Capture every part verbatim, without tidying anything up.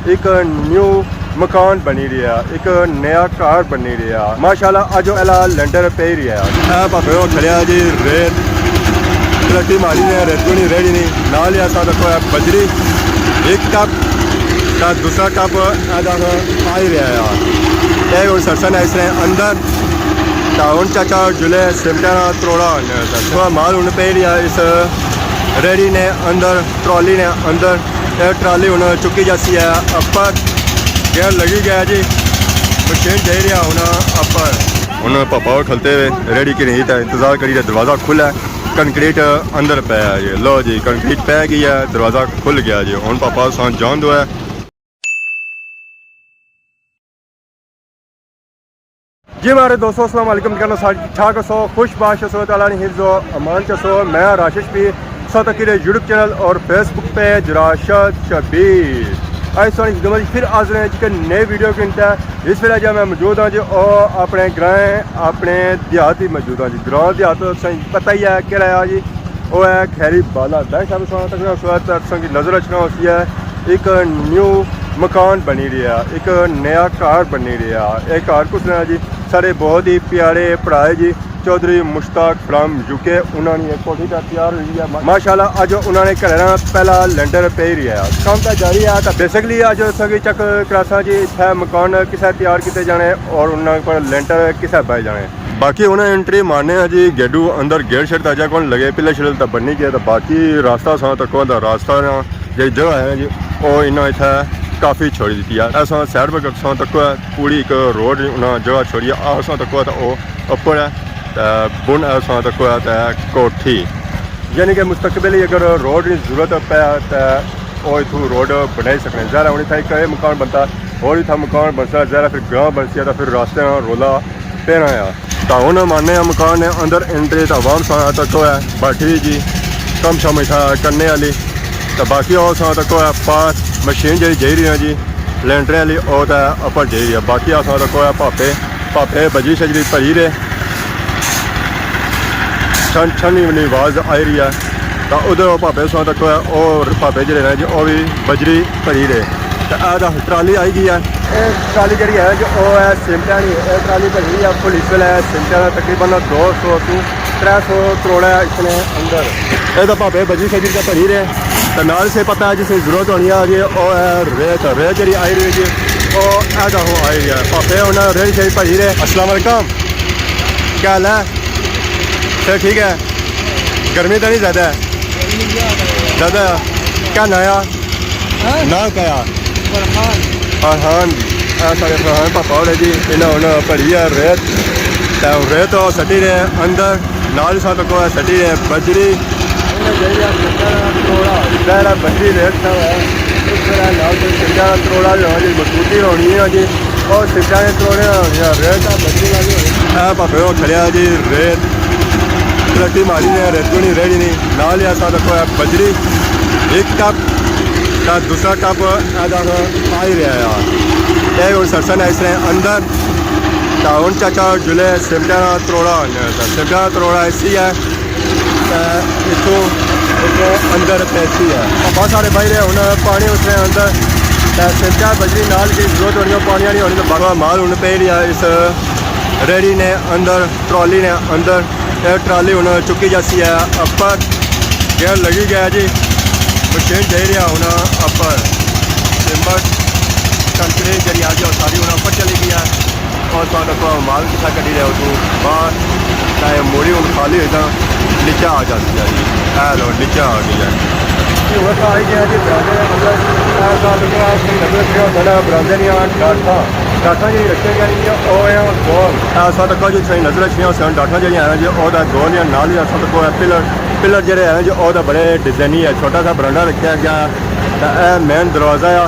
ایک نیو مکان بنی رہیا، ایک نیا گھر بنی رہیا۔ ماشاءاللہ، اج او پہلا لینٹر پئی رہیا۔ اے بھاوے او کھڑیا جی ریت، ترٹی ماری نے ریت کو نہیں ریڑی نہیں۔ نال ہی اساں تکو ہے بجری، ایک ٹپ، تا دوسرا ٹپ ادا آئی رہیا ہے۔ اے ہن سرسن ہے اس نے اندر، تا ہن چاچا جلے سمٹا نا تروڑا ہونے۔ تا مال ہن پئی رہیا اس ریڑی نے اندر، ٹرالی نے اندر۔ اے ٹرالی ہن چکی جاسی ہے اپر۔ گیئر لگی گیا جی، مشین جائی رہیا ہن اپر۔ ہن پاپا اور کھلتے ہوئے ریڑی کی نہیں تا انتظار کری رہے، دروازہ کھلا ہے، کنکریٹ اندر پیا ہے جی۔ لو جی، کنکریٹ پہ گئی ہے، دروازہ کھل گیا جی۔ ہن پاپا سان جان دو ہے۔ جی مہاڑے دوستو، السلام علیکم، کیا حال ہے؟ سارے ٹھیک ٹھاک ہسو، خوش باش ہسو، تعالیٰ نی حفظ و امان چ ہسو۔ میں راشد شبیر، سو تکی رہے یوٹیوب چینل اور فیس بک پیج راشد شبیر۔ آج ساری خدمت پھر حاضر ہیں ایک نئے ویڈیو کے انتہا۔ اس ویلے جا میں موجود ہاں جی، او اپنے گرائیں، اپنے دیہات ہی موجود ہاں جی۔ گراں دیہات تو تساں پتہ ہی ہے کہڑا ہے جی، او ہے خیری بالا۔ بھائی صاحب، سونا تک سوات تساں کی نظر اچھنا ہوسی ہے، ایک نیو مکان بنی رہیا، ایک نیا گھر بنی رہیا۔ اے گھر کس نے جی، سارے بہت ہی پیارے پڑھائے جی، چودھری مشتاق فرام یو کے، انہاں نے ایک کوٹھی تے تیار ہوئی ہے۔ ماشاءاللہ، اج انہاں نے گھر نا پہلا لینٹر پئی رہیا ہے۔ کم تے جاری ہے، تے بیسکلی اج اساں کی چیک کراساں جی، اتھے مکان کسے تیار کیتے جانے اور انہاں پر لینٹر کسے پائے جانے۔ باقی انہاں انٹری مارنے آ جی، گیڈو اندر گیٹ شیٹ تاجا کون لگے، پلے شلے تے بنی گئے، تے باقی راستہ ساں تکو دا راستہ نا جی جگہ ہے جی، او انہاں اتھے کافی چھوڑی دتی ہے۔ اساں سائیڈ پر ساں تکو ہے، پوری ایک روڈ انہاں جگہ چھوڑی ہے، آ ساں تکو ہے تے او اپر ہے، تے بن اساں تکو ہے تے کوٹھی۔ یعنی کہ مستقبل ہی اگر روڈ نی ضرورت پے تے او اتھوں روڈ بنائی سکنے۔ ظاہر ہے ہن اتھا ایک اے مکان بنتا، اور اتھا مکان بنسا، ظاہر ہے پھر گراں بنسی تے پھر راستے نا رولا پینا آ۔ تاں ہن ماننے آں مکان نے اندر انٹری تاں عوام ساں تکو ہے بیٹھی جی، کم شم اتھا کرنے آلی۔ تاں باقی او ساں تکو ہے پار مشین جیڑی جائی رہی ہے جی، لینٹرے آلی، او تاں اپر جائی رہی ہے۔ باقی آ ساں تکو ہے پاپے، پاپے بجری شجری بھری رہے۔ چھن چھن نی آواز آئی رہی ہے۔ تاں ادھر او پاپے ساں تکو ہے، او پاپے جیڑے نے جی، او وی بجری بھری رہے۔ تے اے تاں ٹرالی آئی گئی ہے۔ اے ٹرالی جیڑی ہے جو او ہے سیمٹاں نی، اے ٹرالی بھری ہے فل اس ویلے سیمٹاں نا، تقریباً دو سو تو ترے سو تروڑا ہے اس نے اندر۔ اے تاں پاپے بجری شجری تے بھری رہے۔ تے نال سے پتہ ہے جس کی ضرورت ہونی ہے جی، او ہے ریت، ریت جیڑی آئی رہی ہے جی، او اے تاں ہو آئی رہی ہے۔ پاپے ہن ریت شیت بھری رہے۔ السلام علیکم، کیا حال ہے؟ سر ٹھیک ہے؟ گرمی تو نہیں زیادہ ہے؟ زیادہ ہے۔ کیا ناں آ؟ ہاں؟ ناں کیا آ؟ فرحان۔ فرحان جی۔ اے سارے فرحان پاپا ہونے جی، انہاں ہن بھری ہے ریت۔ تے ریت او سٹی رہے اندر، نال ساں تکو ہے سٹی رہے بجری۔ ظاہر ہے بجری ریت تھا ہے۔ اس طرح نال کوئی سٹا تروڑا جو ہے جی، مضبوطی ہونی ہے جی۔ او سٹا نے تروڑے ہونے، ریت آ بجری والی ہونی۔ اے پاپے او کھڑیا جی، ریت۔ ترٹی ماری نے ریت کو نہیں ریڑی نہیں۔ نال ہی اساں تکو ہے بجری۔ ایک ٹپ، تا دوسرا ٹپ ادا آئی رہیا ہے۔ اے ہن سرسن ہے اس نے اندر۔ تا ہن چاچا جلے سمٹا نا تروڑا ہونے، تا سمٹا نا تروڑا اسی ہے۔ تے اتھوں ایک اندر پیسی ہے۔ بہت سارے بائی رہے ہن پانی اترے اندر۔ تے سمٹا بجری نال کی ضرورت ہونی ہے، پانی آلی ہونی، تے بارہ مال ہن پئی رہی ہے اس ریڑی نے اندر، ٹرالی نے اندر۔ اے ٹرالی ہن چکی جاسی ہے اپر۔ گیئر لگی گیا جی، مشین جائی رہیا ہن اپر۔ سیمنٹ، کنکریٹ جیڑی آ گیا، ساری ہن اپر چلی گئی ہے۔ اور ساں تکو مال کسا کڈی رہیا اتھوں باہر، تے موڑی ہن خالی ہوئی تاں نیچے آ جاسی ہے جی۔ اے لو، نیچے آ گئی ہے۔ یہ ہن آئی گیا جی برانڈے دے اندر۔ اے ساں تکو آپ کو نظر پیا ہونا برانڈے دیاں ڈاٹھاں، ڈاٹھاں جیڑی رکھیاں گئیاں، او ہے گول۔ اے ساں تکو جی تساں نظر اچھیاں ہوسن ڈاٹھاں جیڑیاں ہیں جی، او دا گول یا نال ہی اساں تکو ہے پلر، پلر جیڑے ہیں جی، او دا بڑے ڈیزائنی ہے، چھوٹا سا برانڈا رکھیا گیا۔ تے اے مین دروازہ آ،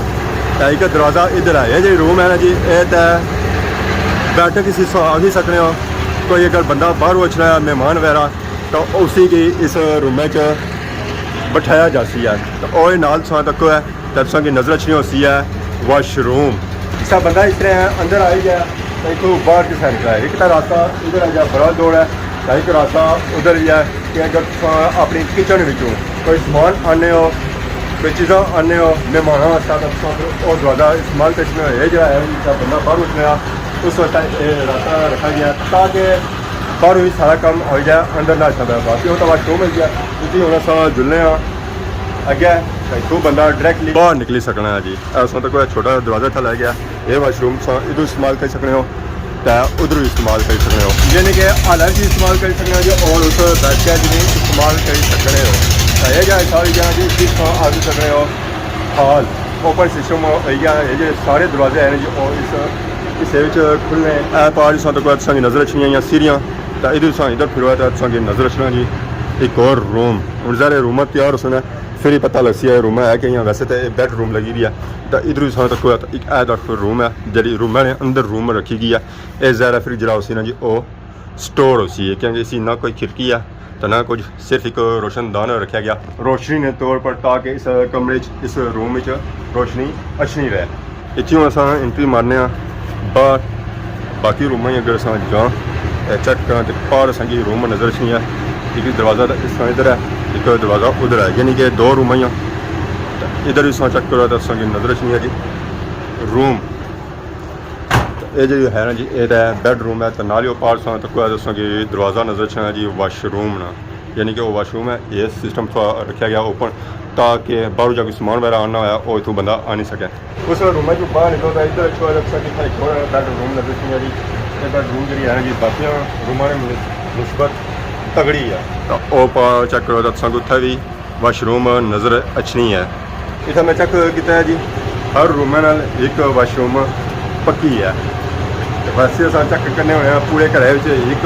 تے ایک دروازہ ادھر ہے۔ اے جیڑی روم ہے نا جی، اے تے بیٹھک اسی سو آخی سکنے ہو۔ کوئی اگر بندہ باہروں اچھنا ہے، مہمان وغیرہ، تو اسی کی اس روم وچ بٹھایا جاسی ہے۔ تو او نال تساں تکو ہے، تے تساں کی نظر اچھنی ہوسی ہے واش روم۔ جسا بندہ اس طرح اندر آئی گیا، تو اتھوں باہر کسا نکلا ہے۔ ایک تو راستہ ادھر ہے جا بڑا دوڑ ہے، تے ایک راستہ ادھر ہی ہے کہ اگر تساں اپنی کچن وچوں کوئی سامان آنے ہو، کوئی چیزاں آنے ہو، مہماناں واسطے، تاں تساں پھر او دروازہ استعمال کری سکنے ہو۔ اے جیڑا ہے، جس طرح بندہ باہروں اچھنا، اس واسطے اے راستہ رکھا گیا تاکہ باہروں وی سارا کم ہوئی جائے، اندر نہ اچھنا پے۔ باقی او تاں واش روم ہے گیا، اتھی ہن اساں جلنے آں اگے، تے اتھوں بندہ ڈائریکٹلی باہر نکلی سکنا ہے جی۔ اے اساں تاں کوئی چھوٹا دروازہ اتھا لے گیا، اے واش روم تساں ادھر استعمال کری سکنے ہو۔ تے ادھر وی استعمال کری سکنے ہو، یعنی کہ ہالے وی استعمال کری سکنے ہو جی، اور اس بیک سائیڈ وی استعمال کری سکنے ہو۔ تے اے جا ساری جگہ جی، اس طرح آ بھی سکنے ہو۔ ہال اوپن سسٹم ہوئی گیا ہے، یہ سارے دروازے ہیں جی، اور اس حصے وچ کھلنے۔ اے پار تساں تکو تساں کی نظر اچھنی ہیں سیڑھیاں، تے ادھر تساں ادھر پھرو تے تساں کی نظر اچھنا جی ایک اور روم۔ ہن ظاہر ہے روم تیار ہوسن، پھر ہی پتہ لگسی ہے روم ہے کہ یا، ویسے تے بیڈ روم لگی ہوئی ہے۔ تے ادھر تساں تکو ایک اے تک روم ہے، جیڑی روم نے اندر روم رکھی گئی ہے۔ اے ظاہر ہے پھر جیڑا ہوسی نا جی، او سٹور ہوسی ہے، کیونکہ اسی نہ کوئی کھڑکی ہے تے نہ کچھ، صرف ایک روشن دان رکھیا گیا روشنی نے طور پر، تاکہ اس کمرے چ، اس روم وچ روشنی اچھنی رہے۔ اتھیوں اساں انٹری مارنے آں باہر، باقی روماں ہی اگر اساں جاں تے چیک کراں تے باہر اساں کی روم نظر اچھنی ہے۔ ایک دروازہ تے اس طرح ادھر ہے، ایک دروازہ ادھر ہے، یعنی کہ دو روماں ہی ہیں۔ تے ادھر وی اساں چیک کرو تے اساں کی نظر اچھنی ہے جی روم۔ اے جیڑی ہے نا جی، اے تے بیڈ روم ہے، تے نال ہی او پار تساں تکو تساں کی دروازہ نظر اچھنا جی واش روم نا، یعنی کہ او واش روم ہے، اے سسٹم تھوڑا رکھیا گیا اوپن، تاکہ باہروں جا کوئی سامان وغیرہ آنا ہویا، او اتھوں بندہ آنی سکے۔ اس روم چوں باہر نکلو تے ادھر اچھو، ادھر تساں کی اتھا ایک اور بیڈ روم نظر اچھنا جی۔ اے بیڈ روم جیڑی ہے نا جی، باقیاں روماں نے نسبت تگڑی ہے۔ تے او پار چیک کرو تے تساں کو اتھا وی واش روم نظر اچھنی ہے۔ اتھا میں چیک کیتا ہے جی، ہر روم نال ایک واش روم پکی ہے۔ تے ویسے اساں چیک کرنے ہونے آں، پورے گھرے وچ ایک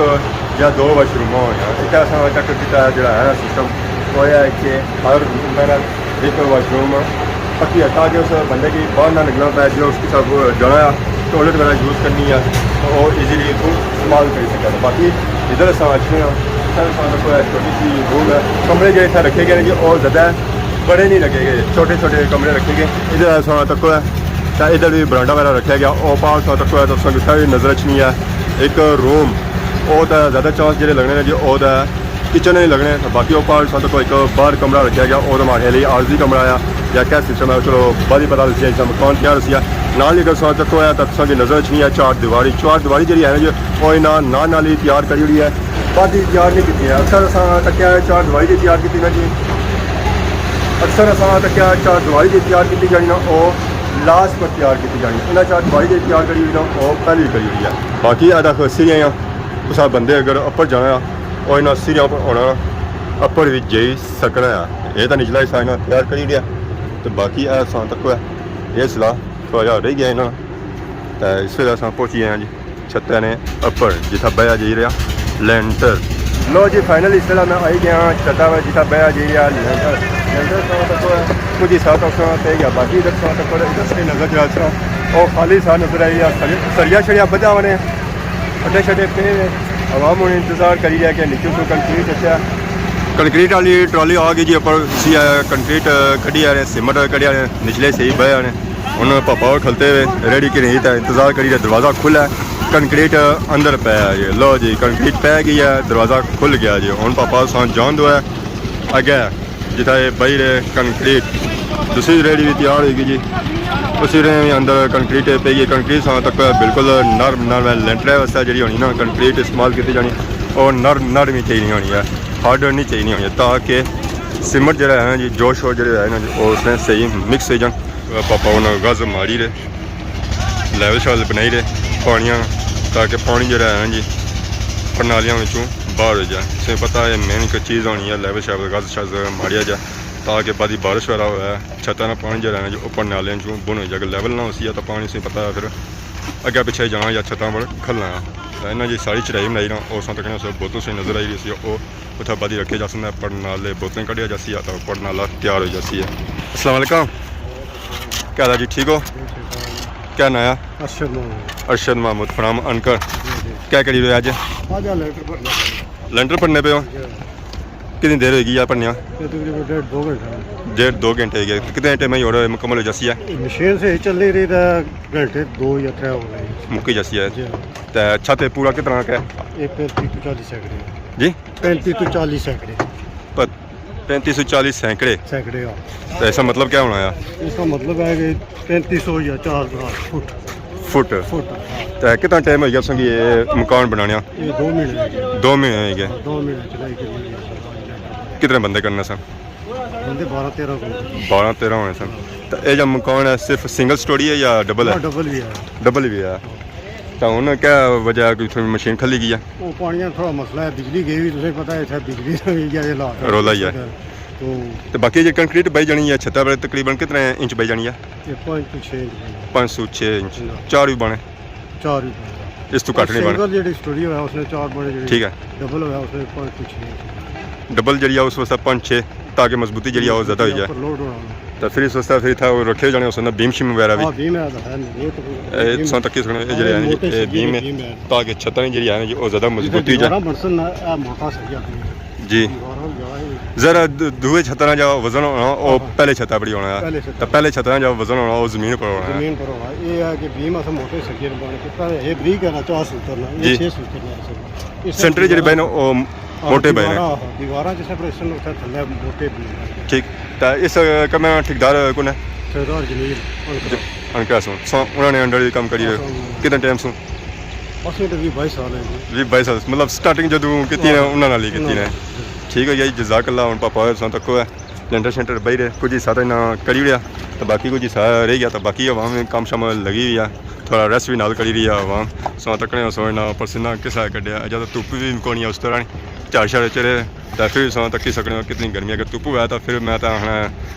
یا دو واش روم ہونے آں۔ اتھا اساں چیک کیتا ہے، جیڑا ہے سسٹم، او ہے کہ ہر روم نال ایک واش روم پکی ہے، تاکہ اس بندے کی باہر نہ نکلنا پے، جو اس کی سب جانا ہے، ٹوائلٹ وغیرہ یوز کرنی ہے، تو وہ ایزیلی اتھوں استعمال کری سکے۔ باقی ادھر اساں اچھنے آں، اتھا اساں تکو ایک چھوٹی سی روم ہے، کمرے جیڑے اتھا رکھے گئے نے جی، اور زیادہ بڑے نہیں رکھے گئے، چھوٹے چھوٹے کمرے رکھے گئے۔ ادھر اساں تکو ہے، تے ادھر بھی برانڈا وغیرہ رکھیا گیا، او پار اساں تکو ہے، تے اساں کی اتھا بھی نظر اچھنی ہے ایک روم، او تے زیادہ چانس جیڑے لگنے نے جی، او تے کچن نہیں لگنے۔ باقی او پار تساں تکو ایک باہر کمرہ رکھیا گیا، او تے ماڑے لیے عارضی کمرہ آ یا کیا سسٹم ہے، چلو بعد ہی پتہ لگسی، جس مکان تیار ہوسی۔ نال ہی اگر تساں تکو ہے تے تساں کی نظر اچھنی ہے چار دیواری۔ چار دیواری جیڑی ہے نا جی، او انہاں نال نال ہی تیار کری ہوئی ہے، بعد ہی تیار نہیں کیتی ہے۔ اکثر اساں تکیا ہے چار دیواری جیڑی تیار کیتی نا جی، اکثر اساں تکیا چار دیواری جیڑی تیار کیتی جانی نا، او لاسٹ پر تیار کیتی جانی۔ انہاں چار دیواری جیڑی تیار کری ہوئی نا، او پہلی کری ہوئی ہے۔ باقی ادا خصوصی ہے، تساں بندے اگر اپر جانا ہے، او انہاں سیڑھیاں پر ہونا، اپر وی جائی سکنا ہے۔ اے تاں نچلا حصہ انہاں تیار کری اوڑیا، تے باقی اے اساں تکو ہے، اے سلا تھوڑا جہا رہ گیا انہاں، تے اس ویلے اساں پہنچی گئے ہاں جی چھتے نے اپر، جتھا بیا جائی رہیا لینٹر۔ لو جی، فائنل اس ویلے میں آئی گیا ہاں چھتا میں، جتھا بیا جائی رہیا لینٹر۔ لینٹر اساں تکو ہے، کچھ حصہ تاں اساں تے گیا، باقی ادھر اساں تکو ادھر سے نظر جا سا، او خالی سا نظر آئی رہیا، سریا شریا بدھا ہونے۔ اڈے شڈے پے ہوئے، عوام ہن انتظار کری رہیا کہ نچوں تو کنکریٹ اچھا۔ کنکریٹ والی ٹرالی آ گئی جی اپر، اسی اے کنکریٹ کڈی آ رہے، سیمنٹ کڈی آ رہے، نچلے صحیح بئے آ رہے۔ ہن پاپا اور کھلتے ہوئے ریڈی کی نہیں تے انتظار کری رہے، دروازہ کھلا ہے، کنکریٹ اندر پے آ گئی۔ لو جی، کنکریٹ پے گئی ہے، دروازہ کھل گیا جی۔ ہن پاپا سان جان دو ہے اگے۔ جتھا اے بئی رہے کنکریٹ، دوسری ریڈی بھی تیار ہوئی گئی جی، اسی رہے بھی اندر کنکریٹ پئی گئی۔ کنکریٹ ساں تک بالکل نرم نرم ہے، لینٹر واسطے جڑی ہونی نا کنکریٹ استعمال کیتی جانی، اور نرم نرم ہی چاہیے ہونی ہے، ہارڈ نہیں چاہیے ہونی ہے، تاکہ سیمنٹ جڑا ہے نا جی، جوش ہو جڑے ہے نا جی، اور اس نے صحیح مکس ہو جان۔ پاپا انہاں غز ماری رہے، لیول شیول بنائی رہے پانیاں، تاکہ پانی جڑا ہے نا جی پرنالیاں وچوں باہر ہو جائے۔ تساں پتہ ہے مین ایک چیز ہونی ہے، لیول شیول غز شز ماریا جائے، تاکہ بعد بارش وغیرہ ہوئے چھتاں نا پانی جڑا ہے نا جی اوپر نالیاں چوں بن ہو جائے۔ اگر لیول نہ ہوسی ہے تو پانی تساں پتہ ہے پھر اگے پچھے جانا یا چھتاں پر کھلنا ہے۔ تے انہاں جی ساری چڑھائی بنائی نا، او ساں تکنے اسے بوتل سے نظر آئی رہی سی، او اتھا بعد رکھے جاسن، پر نالے بوتلیں کڈیا جاسی ہے، تو پر نالا تیار ہو جاسی ہے۔ السلام علیکم۔ کیا حال ہے جی، ٹھیک ہو؟ کیا نام ہے؟ ارشد محمود۔ ارشد محمود فرام انکر۔ جی، جی۔ کیا کری رہے اج؟ آج آ لینٹر بھرنا۔ لینٹر بھرنے پے ہو؟ جی۔ کتنی دیر ہوئی گئی ہے بھرنیا؟ یہ تقریباً ڈیڑھ دو گھنٹے ہوئے۔ ڈیڑھ دو گھنٹے ہوئی گئے۔ کتنے ٹائم میں اور مکمل ہو جاسی ہے؟ مشین سے چل رہی رہی تھا، گھنٹے دو یا ترے ہو گئے۔ مکی جاسی ہے۔ جی۔ تے چھت پورا کتنا کا ہے؟ یہ پینتیس تو چالیس سینکڑے۔ جی؟ پینتیس تو چالیس سینکڑے۔ پر پینتی سو چالی سینکڑے۔ سینکڑے آ۔ تو اس کا مطلب کیا ہونا ہے؟ اس کا مطلب ہے کہ پینتی سو یا چار ہزار فٹ۔ فٹ۔ فٹ۔ تو کتنا ٹائم ہو گیا تساں کی یہ مکان بنانے؟ یہ دو مہینے ہو گئے۔ دو مہینے ہو گئے۔ دو مہینے چلائی کری۔ کتنے بندے کرنے سن؟ بندے بارہ تیرہ کو۔ بارہ تیرہ ہونے سن۔ تو یہ جو مکان ہے صرف سنگل سٹوری ہے یا ڈبل ہے؟ ڈبل بھی ہے۔ ڈبل بھی ہے۔ تو ہن کیا وجہ ہے کہ اتھوں مشین کھلی گئی ہے؟ وہ پانی کا تھوڑا مسئلہ ہے، بجلی گئی بھی، تساں پتہ ہے اتھے بجلی دا بھی کیا حالات ہے۔ رولا ہی ہے۔ تو تو باقی جو کنکریٹ بائی جانی ہے چھتا پر تقریباً کتنے انچ بائی جانی ہے؟ یہ پانچ تو چھ انچ بنے۔ پانچ سو چھ انچ۔ نہ۔ چار بھی بنے؟ چار ہی بنے۔ اس تو گھٹ نہیں بنے؟ سنگل جیڑی سٹوری ہویا اس نے چار بنے، جیڑی ٹھیک ہے۔ ڈبل ہویا اس نے پانچ تو چھ انچ۔ ڈبل جڑی ہے اس واسطے پانچ چھ، تاکہ مضبوطی جڑی ہے وہ زیادہ ہوئی جائے۔ اوپر لوڈ ہونا۔ تو پھر اس واسطے پھر اتھا وہ رکھے جانے اس نے بیم شیم وغیرہ بھی۔ ہاں، بیم ہے تو ہے نہیں، وہ تو اے تساں تکی سکنے، اے جڑے ہیں جی، موٹے اے سیدھے بیم ہے، بیم ہے۔ تاکہ چھتاں نہیں جڑی ہیں جی، وہ زیادہ مضبوطی جائے۔ دیوارہ بنسن نا، اے موٹا سہی آ۔ جی۔ دیوارہ جا ہے۔ ذرا د-، دوئے چھتاں جا وزن ہونا، وہ ہاں۔ پہلے چھتا پر ہونا ہے۔ پہلے چھتا۔ تو پہلے چھتاں جا وزن ہونا، وہ زمین پر ہونا ہے۔ زمین پر ہونا۔ یہ ہے کہ بیم اساں موٹے سہی بن کے، پہلے یہ بریک ہے نا، چار سو اترنا، جی۔ یہ چھ سو اترنا ہے۔ اس سینٹر جڑے بہن، وہ موٹے بہن ہیں۔ دیوارہ، دیوارہ جس طرح اس نے اتھے تھلے موٹے بیم ہے۔ ٹھیک۔ تو اس کمے ٹھیکیدار کون ہے؟ سردار جمیل، انکرا۔ انکرا سوں۔ سو انہوں نے انڈر بھی کام کری ہے۔ ہاں۔ کتنے ٹائم سوں؟ بس یہ تو بھی بائیس سال ہے جی۔ بھی بائیس سال، مطلب سٹارٹنگ جدوں کیتی ہے، انہوں نے ہی کیتی ہے۔ ٹھیک ہے جی، جزاک اللہ، ہن پاپا سو تکو ہے۔ لینٹر شینٹر بہی رہے، کچھ حصہ تو انہاں کری اڑیا، تو باقی کچھ حصہ رہ گیا، تو باقی عوام کم شام لگی ہوئی ہے، تھوڑا ریسٹ بھی نال کری رہی ہے عوام۔ سو تکنے سو انہاں پسینہ کس طرح کڈیا، اجا تو دھوپ بھی کونی ہے اس طرح، جھڑ شڑ چڑے، تو پھر سو تکی سکنے ہو کتنی گرمی ہے۔ اگر دھوپ ہویا تو پھر میں تو آخنا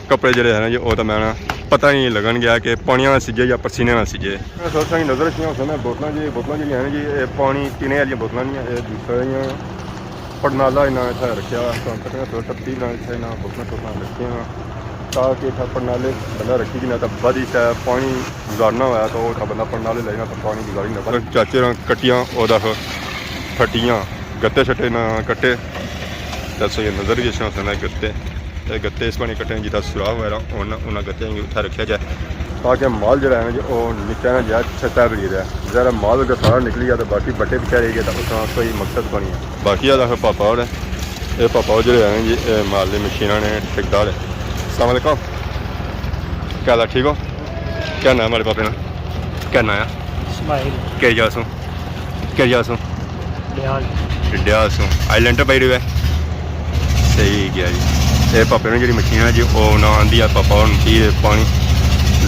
کپڑے جڑے ہیں نا جی، وہ تو میں نا پتہ ہی نہیں لگن گیا کہ پانی نہ سجے یا پسینے نہ سجے۔ سو سائیں نظر اچھیاں ہوسن بوتلاں جی، بوتلاں جڑیاں ہیں جی، اے پانی پینے والیاں بوتلاں نہیں، اے دوسریاں پرنالا انہاں اتھا رکھیا، تساں تکنے ہو ترتیب نال اتھا انہاں بوتلاں شوتلاں رکھیاں، تاکہ اتھا پرنالے بندہ رکھی جنا تاں بعد اتھا پانی گزارنا ہویا تاں او اتھا بندہ پرنالے لے جنا تاں پانی گزاری جنا۔ چاچے راں کٹیاں او دکھ پھٹیاں، گتے شٹے نہ کٹے، تے سو یہ نظر بھی اچھنا ہوسن گتے۔ تے گتے اس پانی کٹے جتھا سوراخ وغیرہ ہون، انہاں گتیاں کی اتھا رکھیا جائے تاکہ مال جڑا ہے نا جی او نیچا نہ جائے، چھتا بڑی رہے۔ ذرا مال اگر سارا نکلی گیا تو باقی بٹے پچھے رہ گئے تو اتنا کوئی مقصد کونی ہے۔ باقی آ دکھ پاپا ہور ہیں۔ اے پاپا ہور جڑے ہیں جی، اے مال دی مشیناں نے ٹھیکیدار ہے۔ السلام علیکم۔ کیا حال ہے، ٹھیک ہو؟ کیا نام ہے ہمارے پاپے نا؟ کیا نام ہے؟ اسماعیل۔ کیا جا سوں؟ کیا جا سوں؟ ڈیال۔ ڈیال سوں۔ آئی لینٹر پائی رہے؟ صحیح گیا جی۔ اے پاپے نے جڑی مشین ہے جی، او نہ آندی ہے، پاپا ہور پی رہے پانی۔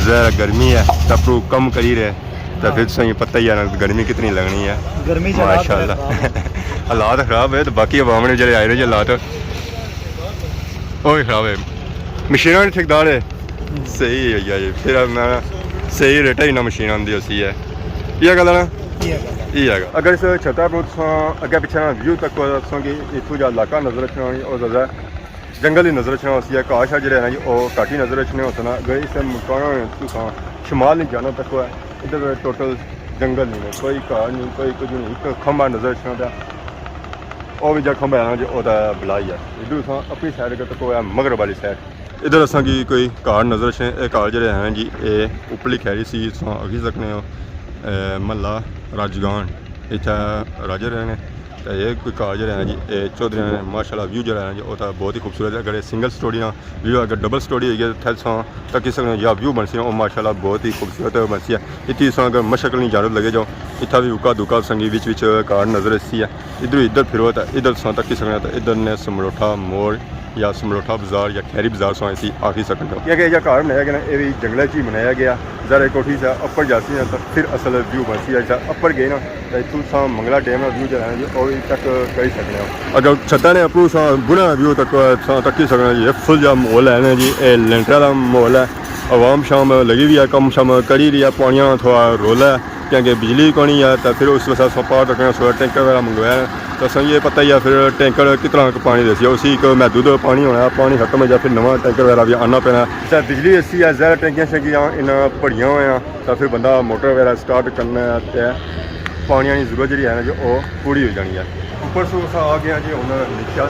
ذرا گرمی ہے، تاں پرو کم کری رہے۔ تے پھر تساں کی پتہ ہی ہے نا گرمی کتنی لگنی ہے۔ گرمی چ حالات ماشاءاللہ۔ خراب ہے۔ حالات خراب ہے، تو باقی عوام نے جڑے آئے رہے جی حالات۔ او بھی خراب ہے۔ مشیناں نے ٹھیکیدار ہے۔ صحیح ہے یار، پھر میں صحیح ریٹ ہی نہ مشین آندی ہوسی ہے۔ یہ گل ہے نا؟ یہ گل ہے۔ یہ ہے۔ اگر اس چھتا پر تساں اگے پیچھے نا ویو تکو تساں کی اتھوں جا علاقہ نظر اچھنا ہوسی، او زیادہ جنگل ہی نظر اچھنا ہوسی ہے۔ گھاہ شاہ جڑے ہیں نا جی، او گھٹ ہی نظر اچھنے ہوسن۔ اگر اس مکان تساں شمال نہیں جانا تکو ہے، ادھر ٹوٹل جنگل نہیں ہے، کوئی گھر نہیں، کوئی کچھ نہیں، ایک کھمبا نظر اچھنا پیا۔ او بھی جا کھمبا ہے نا جی، او تے بلائی ہے۔ ادھر تساں اپنی سائیڈ اگر تکو ہے، مغرب والی سائیڈ۔ ادھر اساں کی کوئی گھر نظر اچھنے، اے گھر جڑے ہیں جی، اے اوپرلی کھیری سی، تساں آکھی سکنے ہو، اے، محلہ راجگان، اتھا راجے رہنے۔ تے اے کوئی گھر جڑے ہیں جی، اے چودھری نے، ماشاءاللہ ویو جڑا ہے جی، او تے بہت ہی خوبصورت ہے۔ اگر اے سنگل سٹوری نا ویو، اگر ڈبل سٹوری ہوئی ہے، تے تھے تساں تکی سکنے ہو یا ویو بنسی، او ماشاءاللہ بہت ہی خوبصورت بنسی ہے۔ اتھی تساں اگر مشرق نی جانب لگے جاؤ، اتھا بھی اکا دکا تساں کی وچ وچ گھر نظر اچھسی ہے۔ ادھر ادھر پھرو تے ادھر تساں تکی سکنے ہو، تے ادھر نے سمروٹھا موڑ یا سمروٹھا بازار یا کھیری بازار تساں اسی آکھی سکنے ہو۔ کیونکہ اے جا گھر بنایا گیا نا، اے بھی جنگلے چ ہی بنایا گیا۔ ذرا کوٹھی سے اپر جاسی نا، تو پھر اصل ویو بنسی ہے۔ جا اپر گئے نا، تے اتھوں تساں منگلا ڈیم نا ویو جڑا ہے جی، او بھی چیک کری سکنے ہو۔ اگر چھتا نے اپروں تساں بنا ویو تک تساں تکی سکنے ہو جی، اے فل جا ماحول ہے نا جی، اے لینٹر والا ماحول ہے۔ عوام شام لگی ہوئی ہے، کم شام کری رہی ہے، پانیاں تھوڑا رولا ہے، کیونکہ بجلی کونی ہے، تے پھر اس واسطے اساں پار تکنے سو ٹینکر وغیرہ منگوایا ہے۔ تے اساں یہ پتہ ہی ہے پھر ٹینکر کتنا ک پانی دیسی، اسی ایک محدود پانی ہونا ہے، پانی ختم ہو جائے پھر نواں ٹینکر وغیرہ بھی آنا پینا ہے۔ تے بجلی ایسی ہے، زیادہ ٹینکیاں شینکیاں انہاں پڑیاں ہوئیاں، تے پھر بندہ موٹر وغیرہ سٹارٹ کرنا ہے تے پانی نی ضرورت جڑی ہے نا جو او پوری ہو جانی ہے۔ اوپر سو اساں آ گئے ہاں جی ہن نیچے،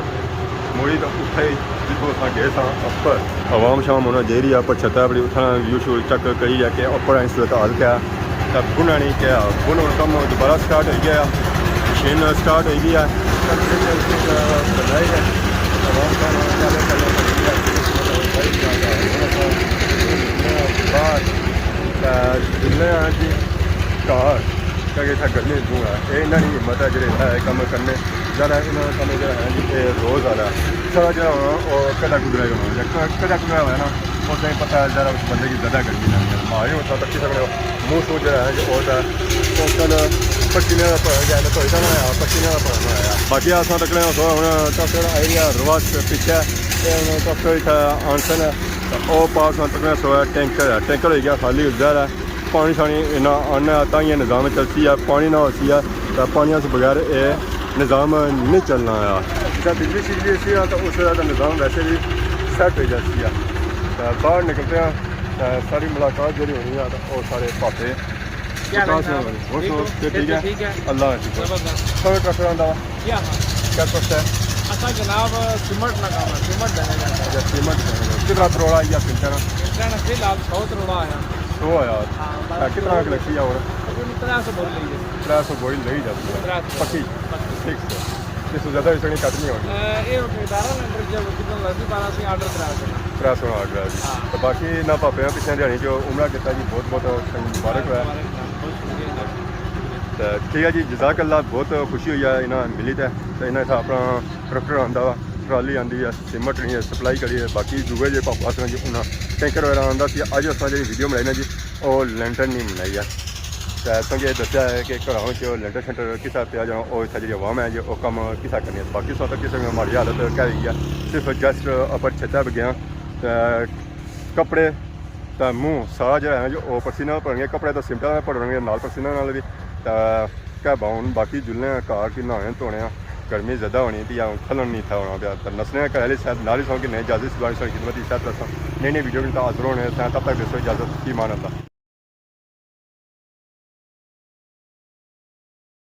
موڑی تاں اتھے ہی جتھوں اساں گئے ساں اپر۔ عوام شام ہن جائی رہی ہے اپر چھتا پر، اتھاں ویو شیو چیک کری رہیا کہ اپر آئی صورت حال کیا ہے۔ تاں بننا نہیں کیا، بن ہن کم دوبارہ سٹارٹ ہوئی گیا ہے، مشین سٹارٹ ہوئی گئی ہے۔ عوام شام ہن چلے چلے۔ باہر، تے جلنے آں جی گھر، کیونکہ اتھا گرمی بہوں ہے۔ اے انہاں نی ہمت ہے جیہڑے اتھا اے کم کرنے۔ ذرا انہاں نا کم جیہڑا ہے جی، اے روز آلا ہے۔ سارا جیہڑا ہونا، او کدا کدرا ہی ہونا۔ جے ک-، کدا کدرا ہویا نا، اس ٹائم پتہ ہے ذرا اس بندے کی زیادہ گرمی لگنی ہے۔ ماڑے ہن تساں تکی سکنے ہو، منہ سنہ جیہڑا ہے جی، او تے ٹوٹل پسینے نا بھرا جایا، نہ دھوئی تے نہ ہویا، پسینے نا بھرا ہویا۔ باقی اساں تکنے آں سو ہن ٹریکٹر آئی گیا، رواس پچھے، تے ہن ٹریکٹر اتھا آنسن ہے۔ تے او پاس ہن تکنے سو ٹینکر ہے، ٹینکر ہوئی گیا خالی، ظاہر ہے پانی شانی انہاں آنا ہے، تاں یہ نظام چلسی ہے، پانی نہ ہوسی ہے، تے پانی اس بغیر اے نظام نہیں چلنا ہے۔ جے بجلی شجلی سی ہے، تے اس ویلے تے نظام ویسے بھی سیٹ ہوئی جاسی ہے۔ تے باہر نکلتے ہیں، تے ساری ملاقات جیہڑی ہونی ہے، تے او سارے پاپے کیا حال ہے جناب؟ ہور ٹھیک ہو؟ سب ٹھیک ہے؟ ٹھیک ہے۔ اللہ کا شکر۔ زبردست۔ سارے ٹریکٹر آندا وا؟ جی ہاں۔ کیا ٹریکٹر ہے؟ اساں جناب سیمنٹ نا کام ہے، سیمنٹ دینے جانا ہے۔ اچھا، سیمنٹ دینے جانا۔ کتنا تروڑا آیا فلٹر؟ فلٹر نا فی الحال سو تروڑا آیا۔ سو آیا۔ ہاں، بس۔ کتنا کلکسی ہے ہور؟ تقریباً ترے سو بوری لئی ہے۔ ترے سو بوری لئی جاتی ہے۔ ترے سو۔ پکی؟ پکی۔ ٹھیک ہے۔ اس سے زیادہ اس نے کٹ نہیں ہونی۔ اے، اے ٹھیکیدار نے آرڈر کیا، وہ کتنا لازمی بارہ سے آرڈر کرا دینا۔ ترے سو آرڈر ہے جی۔ ہاں۔ تو باقی نہ پاپے ہیں، پچھلے دیہاڑی جو عمرہ کیتا جی، بہت بہت مبارک ہوا۔ مبارک، بہت شکریہ جی۔ تے ٹھیک ہے جی، جزاک اللہ، بہت خوشی ہوئی ہے انہاں ملی تے۔ تے انہاں اتھا اپنا ٹریکٹر آندا وا، ٹرالی آندی ہے، سیمنٹ نہیں ہے، سپلائی کری ہے، باقی دوئے جے پاپا اساں جو انہاں ٹینکر وغیرہ آندا سی۔ اج اساں جیہڑی ویڈیو بنائی نا جی، او لینٹر نہیں بنائی ہے۔ تے تساں کی دسیا ہے کہ گھراں وچ لینٹر شینٹر کس طرح پیا جانا، او اتھا جیہڑی عوام ہے جو او کم کس طرح کرنی ہے۔ باقی تساں تکی سکنے ہو ماڑی حالت کیا ہوئی ہے، صرف جسٹ اپر چھتا پہ گیا تے کپڑے تے منہ سارا جیہڑا ہے جو او پسینہ نال بھرن گیا، کپڑے تے سیمنٹ نال بھرن گیا، نال پسینہ نال بھی۔ تے کیا باؤن باقی جلنے آں گھر کی نہانے دھونے آں، گرمی زیادہ ہونی پئی ہے، ہن کھلن نہیں تھا ہونا پیا۔ تے نسنے آں گھر آلی سائیڈ، نال ہی سو کہ نئے اجازت سبارش ہوئی خدمت ہی شاید تساں نئی نئی ویڈیو کے ساتھ حاضر ہونے ہیں، تب تک دیسو اجازت، فی امان اللہ۔